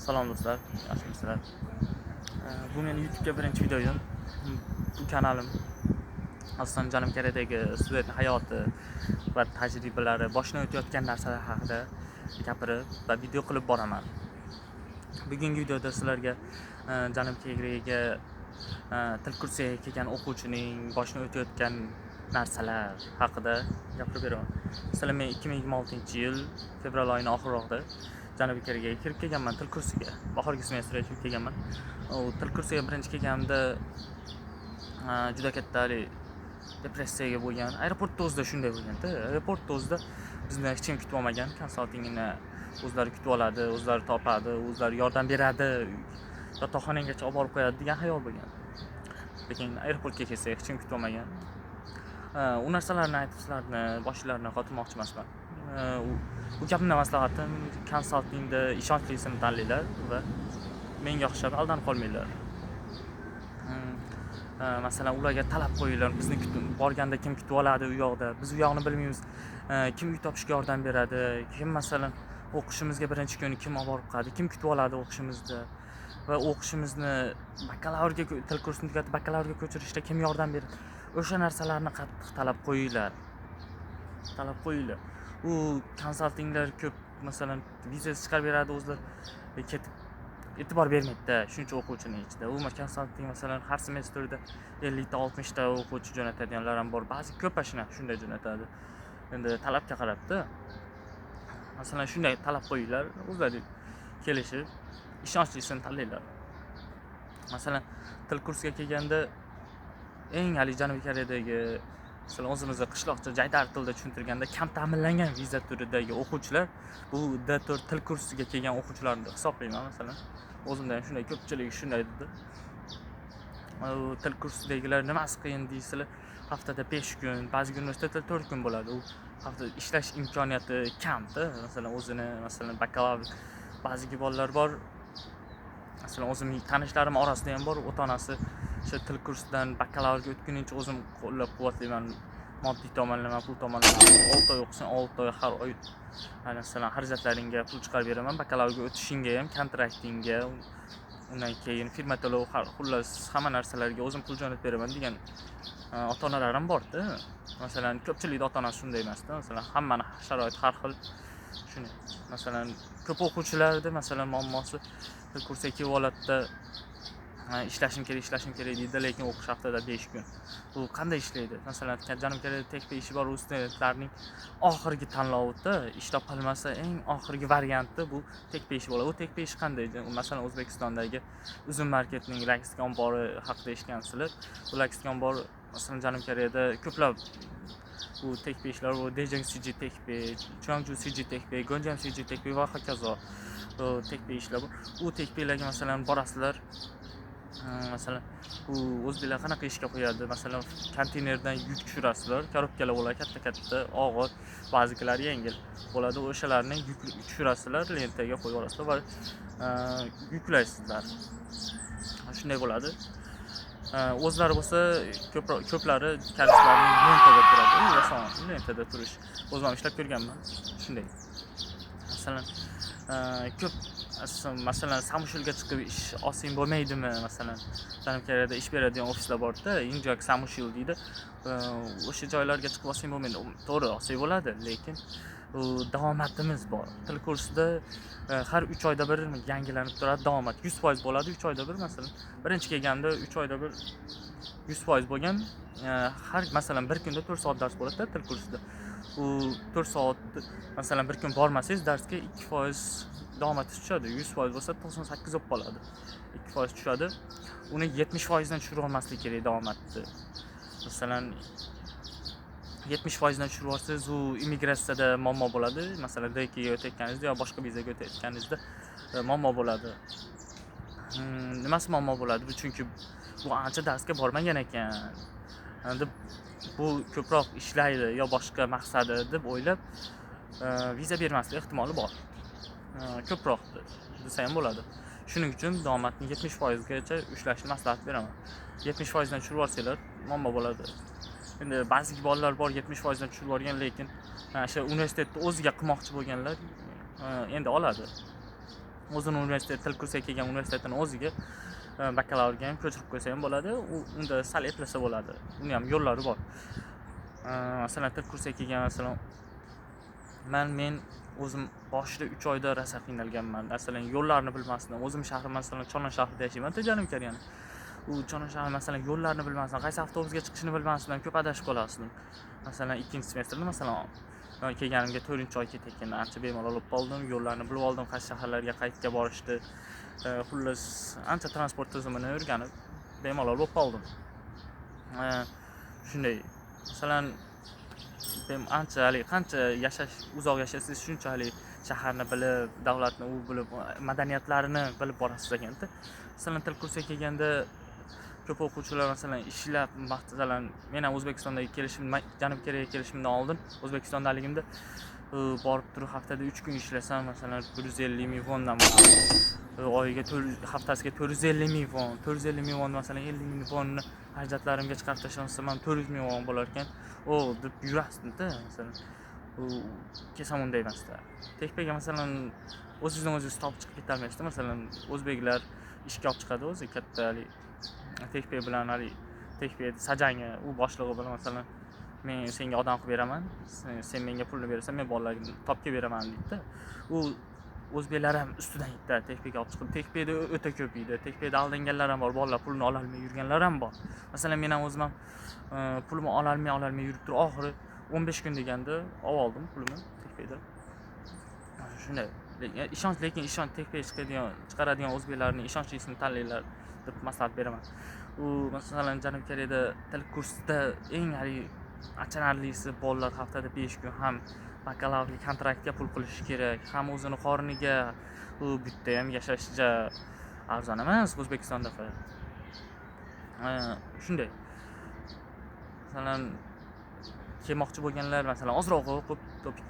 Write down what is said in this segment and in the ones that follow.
Salom do'stlar, yaxshimisizlar? Bu meni YouTube'ga birinchi videoyim. Bu kanalim asosan Janubiy Koreyadagi student hayoti va tajribalari, boshdan o'tayotgan narsalar haqida gapirib va video qilib boraman. Bugungi videoda sizlarga Janubiy Koreyaga til kursiga kelgan o'quvchining boshdan o'tayotgan narsalar haqida gapirib beraman. Masalan, men 2026-yil fevral oyining oxirroqda Janubiy Koreyaga kirib kelganman til kursiga. Bahorgi semestrga kirib kelganman. U til kursiga birinchi kelganimda juda katta haligi depressiyaga bo'lgan. Aeroportda o'zida shunday bo'lganda, aeroportda o'zida bizni hech kim kutib olmagan. Konsaltingni o'zlari kutib oladi, o'zlari topadi, o'zlari yordam beradi, yotoqxonanggacha olib borib qo'yadi degan xayol bo'lgan. Lekin aeroportga kelsak, hech kim kutib olmagan. U narsalarni aytib sizlarni boshlarini qotirmoqchi emasman. U gapimdan maslahatim, konsaltingda ishonchlisini tanlanglar va menga o'xshab aldanib qolmanglar. Masalan, ularga talab qo'yinglar, bizni kutib borganda kim kutib oladi u yoqda, biz u yoqni bilmaymiz. Kim uy topishga yordam beradi, kim, masalan, o'qishimizga birinchi kuni kim olib borib qo'yadi, kim kutib oladi o'qishimizda va o'qishimizni bakalavrga, til kursini tugatib bakalavrga ko'chirishda kim yordam beradi. O'sha narsalarni qattiq talab qo'yinglar. Talab qo'yinglar. U konsaltinglar ko'p, masalan, vizasi chiqarib beradi, o'zlari ketib e'tibor bermaydida shuncha o'quvchini ichida. U konsalting, masalan, har semestrda 50 ta, 60 ta o'quvchi jo'natadiganlar ham bor. Ba'zi ko'p shunday jo'natadi. Endi talabga qarabda. Masalan, shunday talab qo'yinglar, o'zlari kelishib ishonchlisini tanlanglar. Masalan, til kursiga kelganda eng haligi Janubiy Koreyadagi, masalan, o'zimizni qishloqcha jaydari tilda tushuntirganda, kam ta'minlangan viza turidagi o'quvchilar bu D4 til kursiga kelgan o'quvchilarni hisoblayman. Masalan, o'zimda ham shunday, ko'pchilik shunday dedi. U til kursidagilar nimasi qiyin deysizlar, haftada 5 kun, ba'zi universitetda 4 kun bo'ladi. U haftada ishlash imkoniyati kamda. Masalan, o'zini, masalan, bakalavr ba'zigi bolalar bor, masalan, o'zimning tanishlarim orasida ham bor, ota onasi o'sha til kursidan bakalavrga o'tgunicha o'zim qo'llab quvvatlayman, moddiy tomonlama, pul tomonlama, 6 oy o'qisang, 6 oy har oy, masalan, xarajatlaringga pul chiqarib beraman, bakalavrga o'tishingga ham, kontraktingga, undan keyin firma to'lov, xullas, hamma narsalarga o'zim pul jo'natib beraman degan ota onalarim borda. Masalan, ko'pchilikni ota onasi shunday emasda. Masalan, hammani sharoiti har xil. Shuni, masalan, ko'p o'quvchilarda, masalan, muammosi til kursga kelib oladida, ishlashim kerak, ishlashim kerak deydi, lekin o'qish haftada 5 kun. Bu qanday ishlaydi? Masalan, Janubiy Koreyada 택배 ishi bor, u studentlarning oxirgi tanlovida ish topolmasa, eng oxirgi varianti bu 택배 ishi bo'ladi. U 택배 ishi qanday? Masalan, O'zbekistondagi Uzum marketning logistika ombori haqida eshitgansizlar. Bu logistika ombori, masalan, Janubiy Koreyada ko'plab bu 택배 ishlar, bu Daejeon CJ 택배, Cheongju CJ 택배, Gonjam CJ 택배 va hokazo bu 택배 ishlar bor. U 택배 larga, masalan, borasizlar, masalan, u o'zbeklar qanaqa ishga qo'yadi? Masalan, konteynerdan yuk tushirasizlar, korobkalar bo'ladi, katta katta, og'ir, ba'zilari yengil bo'ladi. O'shalarni yuk tushirasizlar, lentaga qo'yib yuborasizlar va yuklaysizlar. Shunday bo'ladi. O'zlari bo'lsa, ko'proq, ko'plari koreyslarning lentada turadi. U oson lentada turish. O'zim ham ishlab ko'rganman shunday. Masalan, ko'p, masalan, 사무실 ga chiqib ish olsang bo'lmaydimi? Masalan, Janubiy Koreyada ish beradigan ofislar borda, 인적 사무실 deydi. O'sha joylarga chiqib olsang bo'lmaydi. To'g'ri, olsak bo'ladi, lekin u davomatimiz bor. Til kursida har 3 oyda bir yangilanib turadi davomat. 100% bo'ladi 3 oyda bir, masalan. Birinchi kelganda 3 oyda bir 100% bo'lgan. Har, masalan, bir kunda 4 soat dars bo'ladi til kursida. U 4 soat, masalan, bir kun bormasangiz darsga, 2% davomat tushadi. 100% bo'lsa, 98 bo'lib qoladi. 2% tushadi. Uni 70% dan tushira olmaslik kerak davomatni. Masalan, 70% dan tushirib yuborsangiz, u immigratsiyada muammo bo'ladi. Masalan, D2 ga o'tayotganingizda yo boshqa vizaga o'tayotganingizda muammo bo'ladi. Nimasi muammo bo'ladi? Bu chunki bu ancha darsga bormagan ekan deb, bu ko'proq ishlaydi yo boshqa maqsadi deb o'ylab, viza bermaslik ehtimoli bor. Ko'proq desa ham bo'ladi. Shuning uchun davomatni 70% gacha ushlashni maslahat beraman. 70% dan tushirib yuborsanglar, muammo bo'ladi. Endi ba'zi bolalar bor, 70% dan tushirib yuborgan, lekin o'sha universitetni o'ziga qilmoqchi bo'lganlar endi oladi. O'zini universitet, til kursiga kelgan universitetini o'ziga bakalavrga ham ko'chirib qo'ysa ham bo'ladi. U unda sal eplasa bo'ladi. Uni ham yo'llari bor. Masalan, til kursiga kelgan, masalan, men o'zim boshida 3 oyda rosa qiynalganman. Masalan, yo'llarni bilmasdan, o'zim shahrim, masalan, Chonon shahrida yashayman, Janubiy Koreyani. U Chonon shahri, masalan, yo'llarni bilmasdan, qaysi avtobusga chiqishini bilmasdan ko'p adashib qolasizdim. Masalan, ikkinchi semestrda, masalan, kelganimga 4-oy ketayotganda ancha bemalol bo'lib qoldim, yo'llarni bilib oldim, qaysi shaharlarga qayerga borishni. Xullas, ancha transport tizimini o'rganib, bemalol bo'lib qoldim. Shunday. Masalan, ancha haligi qancha yashash, uzoq yashasangiz, shunchalik shaharni bilib, davlatni u bilib, madaniyatlarini bilib borasiz ekanda. Masalan, til kursiga kelganda ko'p o'quvchilar, masalan, ishlab, masalan, men ham O'zbekistonda kelishim, Janubiy Koreyaga kelishimdan oldin O'zbekistondaligimda borib turib haftada 3 kun ishlasam, masalan, 150 ming vondan bo'lardi. Oyiga haftasiga 450 ming von, 450 ming von, masalan, 50 ming vonni xarajatlarimga chiqarib tashlasam ham 400 ming von bo'lar ekan. O deb yurasizda, masalan. U kelsam unday emasda. Texpega, masalan, o'zingizdan o'zingiz topib chiqib ketolmaysizda. Masalan, o'zbeklar ishga olib chiqadi o'zi katta haligi Texpe bilan, haligi Texpe sajangi, u boshlig'i bilan, masalan, men senga odam qilib beraman, sen menga pulni berasan, men bolalarga topib kelib beraman deydida. U o'zbeklar ham ustidan yetadi, Texpega olib chiqib. Texpeda o'ta ko'p edi. Texpeda aldanganlar ham bor, bolalar pulini ololmay yurganlar ham bor. Masalan, men ham o'zim ham pulimni ololmay yurib turib, oxiri 15 kun deganda olib oldim pulimni Texpeda. Shunday. Lekin ishonch Texpega chiqaradigan o'zbeklarning ishonchlisini tanlanglar deb maslahat beraman. U masalan, Janubiy Koreyada til kursida eng haligi achinarlisi, bolalar haftada 5 kun ham bakalavrga kontraktga pul qilishi kerak, ham o'zini qorniga. U bitta ham yashash ja arzon emas O'zbekistondaqa. Shunday. Masalan, kelmoqchi bo'lganlar, masalan, ozroq o'qib, TOPIK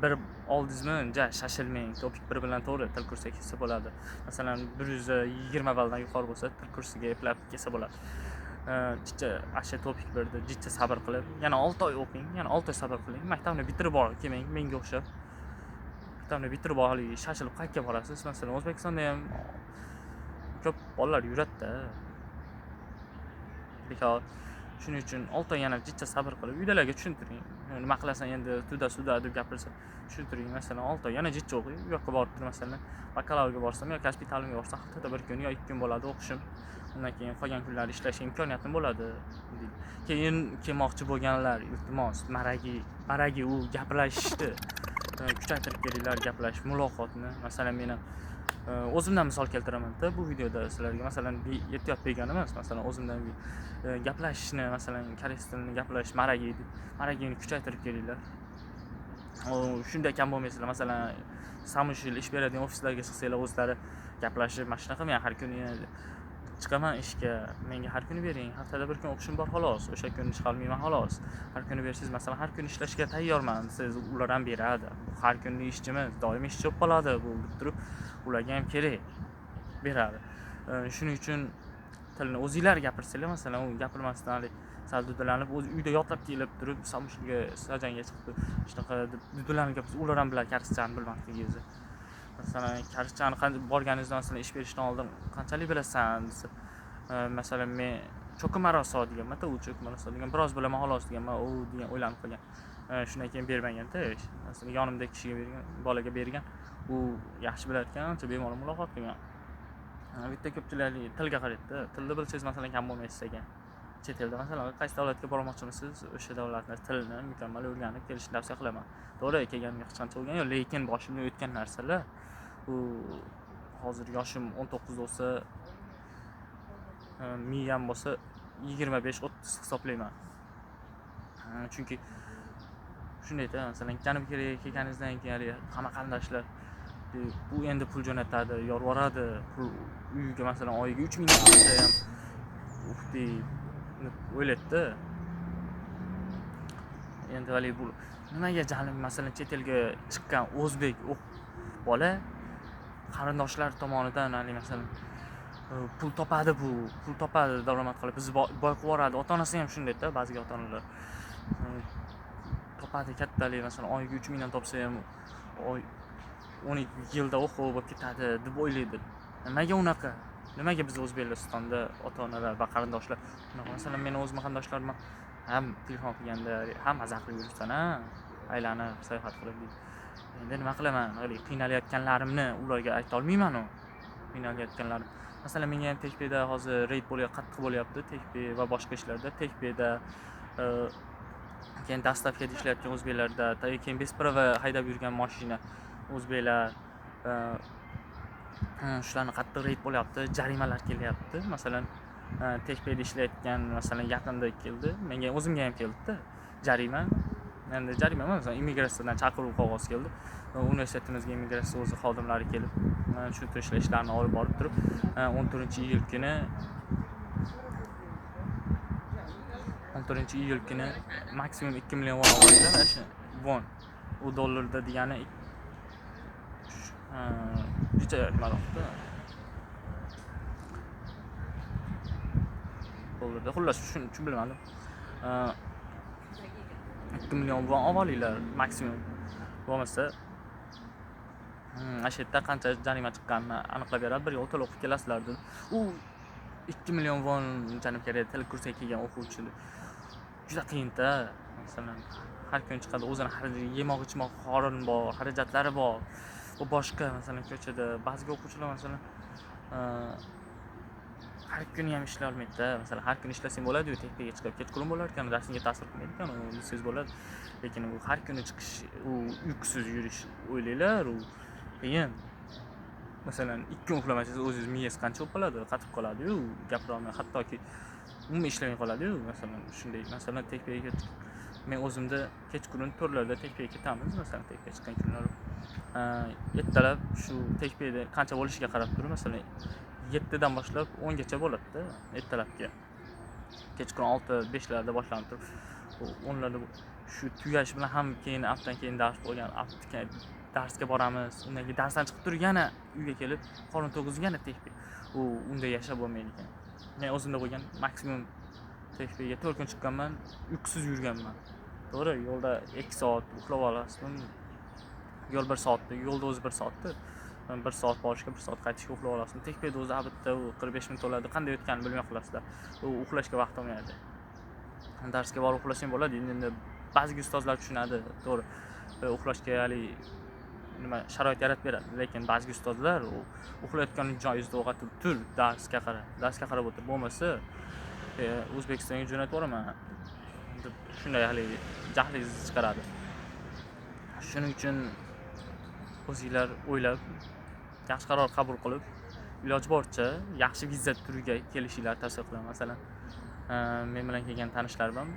bir oldingizmi, ja shashilmang. TOPIK bir bilan to'g'ri til kursiga kelsa bo'ladi. Masalan, 120 balldan yuqori bo'lsa, til kursiga eplab kelsa bo'ladi. Jicha asha TOPIK birda jicha sabr qilib, yana 6 oy o'qing, yana 6 oy sabr qiling. Maktabni bitirib olib kelmang, menga o'xshab. Maktabni bitirib olib, shashilib qayerga borasiz? Masalan, O'zbekistonda ham ko'p bolalar yuradi-da. Bekor. Shuning uchun 6 oy yana jicha sabr qilib, uydalarga tushuntiring. Nima qilasan endi, туда-сюда deb gapirsa, tushuntiring. Masalan, 6 oy yana jicha o'qing. U yoqqa borib turib, masalan, bakalavrga borsam yo kasbiy ta'limga borsam, haftada 1 kun yo 2 kun bo'ladi o'qishim. Undan keyin qolgan kunlari ishlashga imkoniyatim bo'ladi deydi. Keyin kelmoqchi bo'lganlar, iltimos, maragi u gaplashishni kuchaytirib kelinglar, gaplashish, muloqotni. Masalan, men ham o'zimdan misol keltiraman-da bu videoda sizlarga. Masalan, ehtiyot begona emas, masalan, o'zimdan gaplashishni, masalan, koreys tilini gaplashish maragini kuchaytirib kelinglar. Shunday kam bo'lmaysizlar. Masalan, samushil ish beradigan ofislarga chiqsanglar, o'zlari gaplashib, mana shunaqa men har kuni chiqaman ishga, menga har kuni bering, haftada bir kun o'qishim bor xolos, o'sha kuni chiqolmayman xolos. Har kuni bersangiz, masalan, har kuni ishlashga tayyorman desangiz, ular ham beradi. Bu har kunlik ishchimiz, doim ishchi bo'lib qoladi bu deb turib, ularga ham kerak, beradi. Shuning uchun tilni o'zinglar gapirsanglar, masalan, u gapirmasdan haligi sal dudulanib, o'zi uyda yodlab kelib turib, samushilga, sajanga chiqib, shunaqa deb dudulanib gapirsa, ular ham biladi karischani bilmasligingizni. Masalan, karischani borganingizda, masalan, ish berishdan oldin qanchalik bilasan desa, masalan, men cho'kimaroso deganman, u cho'kimaroso degan, biroz bilaman xolos deganman, u degan o'ylanib qolgan. Shundan keyin bermaganda, masalan, yonimdagi kishiga bergan, bolaga bergan, u yaxshi bilar ekan, ancha bemalol muloqot qilgan. Bu yerda ko'pchilik tilga qaraydi-da. Tilni bilsangiz, masalan, kam bo'lmaysiz ekan. Chet elda, masalan, qaysi davlatga bormoqchimisiz, o'sha davlatni tilini mukammal o'rganib kelishni tavsiya qilaman. To'g'ri, kelganimga hech qancha bo'lgani yo'q, lekin boshimdan o'tgan narsalar, u hozir yoshim 19 bo'lsa, miyam bo'lsa 25-30 hisoblayman. Chunki shundayda, masalan, Janubiy Koreyaga kelganingizdan keyin haligi hamma qarindoshlar bu endi pul jo'natadi, yorvoradi, pul uyiga, masalan, oyiga 3000 olsa ham uf deb o'ylaydida. Endi haligi bu nimaga janubiy, masalan, chet elga chiqqan o'zbek bola qarindoshlar tomonidan haligi, masalan, pul topadi, bu pul topadi, daromad qilib bizni boy qilib yuboradi. Ota-onasi ham shundayda, ba'zi ota-onalar topadi kattalik, masalan, oyiga 3000 dan topsa ham oy 12 yilda o'qib bo'lib ketadi deb o'ylaydi. Nimaga unaqa? Nimaga biz O'zbekistonda ota-onalar va qarindoshlar unaqa? Masalan, meni o'zim qarindoshlarim ham telefon qilganda ham maza qilib yuribsan, a, aylanib sayohat qilib deydi. Endi nima qilaman? Haligi qiynalayotganlarimni ularga ayta olmayman-u. Qiynalayotganlarim. Masalan, menga ham Tekpeda hozir reyd bo'lyapti, qattiq bo'lyapti, Tekpe va boshqa ishlarda, Tekpeda, keyin dastavkada ishlayotgan o'zbeklarda, keyin без права haydab yurgan mashina o'zbeklar, shularni qattiq reyd bo'lyapti, jarimalar kelyapti. Masalan, Tekpeda ishlayotgan, masalan, yaqinda keldi, menga o'zimga ham keldi-da jarima. Endi jarima emas, masalan, immigratsiyadan chaqiruv qog'ozi keldi. Universitetimizga immigratsiya o'zi xodimlari kelib, tushuntirish ishlarini olib borib turib, 14 iyul kuni, 14 iyul kuni maksimum 2 million won oladilar, ana shu won. U dollarda degani juda nimaroqda. Dollarda. Xullas, shuni bilmadim. 2 million won olinglar maksimum. Bo'lmasa, ana shu yerda qancha jarima chiqqanini aniqlab beradi, bir yo'l to'lov qilib kelasizlar dedi. U 2 million won Janubiy Koreya til kursiga kelgan o'quvchi juda qiyin-da. Masalan, har kun chiqadi, o'zini yemoq ichmoq qorin bor, xarajatlari bor. U boshqa, masalan, ko'chada ba'zi o'quvchilar, masalan, har kuni ham ishlay olmaydi-da. Masalan, har kuni ishlasang bo'ladi-yu, tepaga chiqib kechqurun bo'lar ekan, darsingga ta'sir qilmaydi ekan, u desangiz bo'ladi. Lekin u har kuni chiqish, u uyqusiz yurish o'ylanglar, u qiyin. Masalan, 2 kun uxlamasangiz o'zingiz miyangiz qancha bo'lib qoladi, qatib qoladi-yu, gapira olmay, hattoki umuman ishlamay qoladi-yu. Masalan, shunday, masalan, tepaga men o'zimda kechqurun 4larda tepaga ketamiz, masalan, tepaga chiqqan kunlar. Ertalab shu tepada qancha bo'lishiga qarab turib, masalan, 7dan boshlab 10gacha bo'ladi-da, ertalabki. Kechqurun 6-5larda boshlanib turib, 10larda shu tugash bilan ham keyin aftan keyin dars bo'lgan, aftan darsga boramiz. Undan keyin darsdan chiqib turib yana uyga kelib, qorin to'g'izib yana tekpa. U unda yashab bo'lmaydi ekan. Men o'zimda bo'lgan maksimum tekpaga 4 kun chiqqanman, uyqusiz yurganman. To'g'ri, yo'lda 2 soat uxlab olasiz. Yo'l 1 soatda, yo'lda o'zi 1 soatda. 1 soat borishga, 1 soat qaytishga uxlab olasiz. Tekpada o'zi albatta u 45 minut bo'ladi. Qanday o'tganini bilmay qolasizlar. U uxlashga vaqt olmaydi. Darsga borib uxlasang bo'ladi. Endi ba'zi ustozlar tushunadi, to'g'ri. Uxlashga hali nima sharoit yaratib beradi, lekin ba'zi ustozlar u uxlayotgan joyingizda uyg'otib tur, darsga qara, darsga qarab o'tir, bo'lmasa O'zbekistonga jo'natib yuboraman deb shunday haligi jahlingizni chiqaradi. Shuning uchun o'zinglar o'ylab, yaxshi qaror qabul qilib, iloji boricha yaxshi viza turiga kelishinglarni tavsiya qilaman. Masalan, men bilan kelgan tanishlarim ham,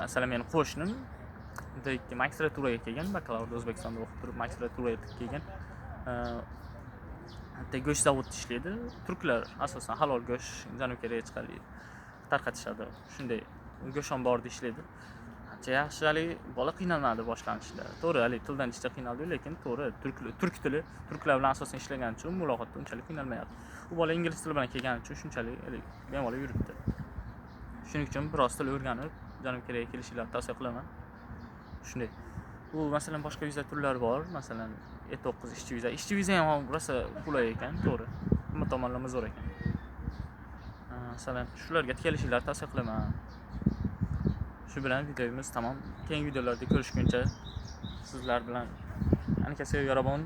masalan, meni qo'shnim magistraturaga kelgan, bakalavrda O'zbekistonda o'qib turib magistraturaga kelgan. Bitta go'sht zavodida ishlaydi. Turklar asosan halol go'sht Janubiy Koreyaga chiqarib tarqatishadi. Shunday go'sht omborida ishlaydi. Ancha yaxshi, haligi bola qiynalmadi boshlanishida. To'g'ri, haligi tildan ichda qiynaldi, lekin to'g'ri, turk tili, turklar bilan asosan ishlagani uchun muloqotda unchalik qiynalmayapti. U bola ingliz tili bilan kelgani uchun shunchalik haligi bemalol yuribdi. Shuning uchun biroz til o'rganib Janubiy Koreyaga kelishinglarni tavsiya qilaman. Shunday. U masalan boshqa viza turlari bor, masalan E9 ishchi viza. Ishchi viza ham rosa qulay ekan, to'g'ri. Hamma tomonlama zo'r ekan. Masalan, shularga kelishinglarni tavsiya qilaman. Shu bilan videomiz tamom. Keyingi videolarda ko'rishguncha sizlar bilan Anikasi Yorobon.